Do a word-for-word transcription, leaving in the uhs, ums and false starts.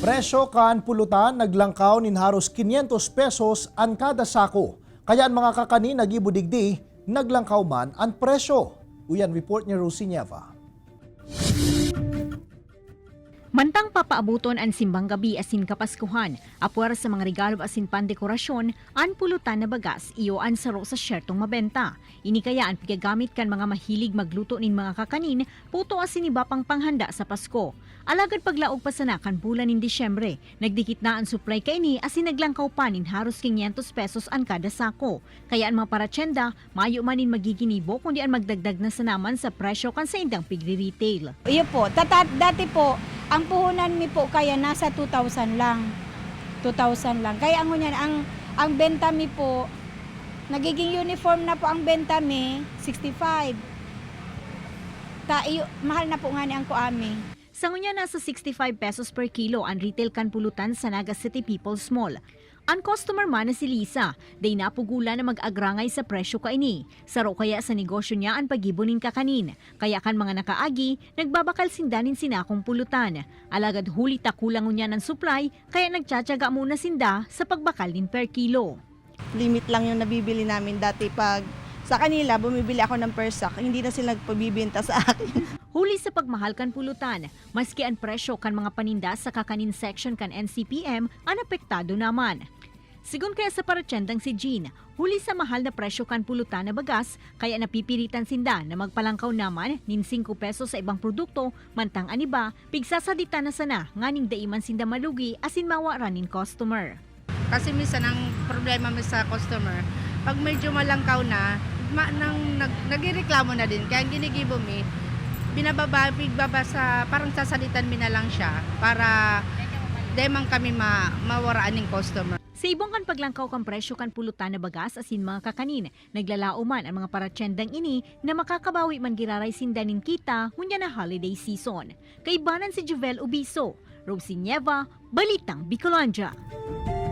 Presyo kan pulutan naglangkaw nin haros kinyentos pesos an kada sako. Kaya an mga kakanin na gibo digdi, naglangkaw man an presyo. Uyan report ni Rosie Nieva. Mantang papaaboton an simbang gabi asin kapaskuhan, apwera sa mga regalo asin pandekorasyon, an pulutan na bagas iyo an saro sa syertong mabenta. Ini kaya an pigagamit kan mga mahilig magluto nin mga kakanin, puto asin iba pang panghanda sa Pasko. Alagad paglaog pa sana kan bulan nin Disyembre, nagdikit na an supply kaini asin naglangkaw pa nin haros kinyentos pesos an kada sako. Kaya an mga paratyenda, mayo man nin magiginibo kundi an magdagdag na sanaman sa presyo kan saindang pigre-retail. Iyo po, tata- dati po, ang puhunan mi po kaya nasa two thousand lang. Two thousand lang. Kaya ang ngunyan, ang, ang benta mi po, nagiging uniform na po ang benta mi, sixty-five. Ta, iyo, mahal na po nga ni ang kuami. Sa ngunyan, nasa sixty-five pesos per kilo an retail kan pulutan sa Naga City People's Mall. An customer man na si Lisa, dai napugulan na mag-agrangay sa presyo kaini. Saro kaya sa negosyo niya an paggibo nin kakanin. Kaya kan mga nakaagi, nagbabakal sinda nin sinakong pulutan. Alagad huli ta kulang ngunyan an supply, kaya nagtsatsaga muna sinda sa pagbakal nin per kilo. Limit lang yung nabibili namin dati pag sa kanila, bumibili ako ng per sack, hindi na sila nagpabibenta sa akin. Huli sa pagmahal kan pulutan, maski an presyo kan mga paninda sa kakanin section kan N C P M an apektado naman. Sigon kaya sa paratyendang si Jean, huli sa mahal na presyo kan pulutan na bagas, kaya napipiritan sinda na magpalangkaw naman nin singko pesos sa ibang produkto, mantang an iba, pigsasaditan na sana nganing dai man sinda malugi asin mawaran nin customer. Kasi minsan ang problema mi sa customer, pag medyo malangkaw na, ma, nang, nag, nagrereklamo na din. Kaya ang ginigibo mi, binababa, bigbaba sa, parang sasalitan mi na lang siya para di man kami ma, mawaraan ning customer. Sa ibong kan paglangkaw kan presyo kan pulutan na bagas asin mga kakanin, naglalaom man ang mga paratyendang ini na makakabawi man giraray sinda nin kita ngunyan na holiday season. Kaibanan si Jovel Ubiso, Rosie Nieva, Balitang Bicolandia.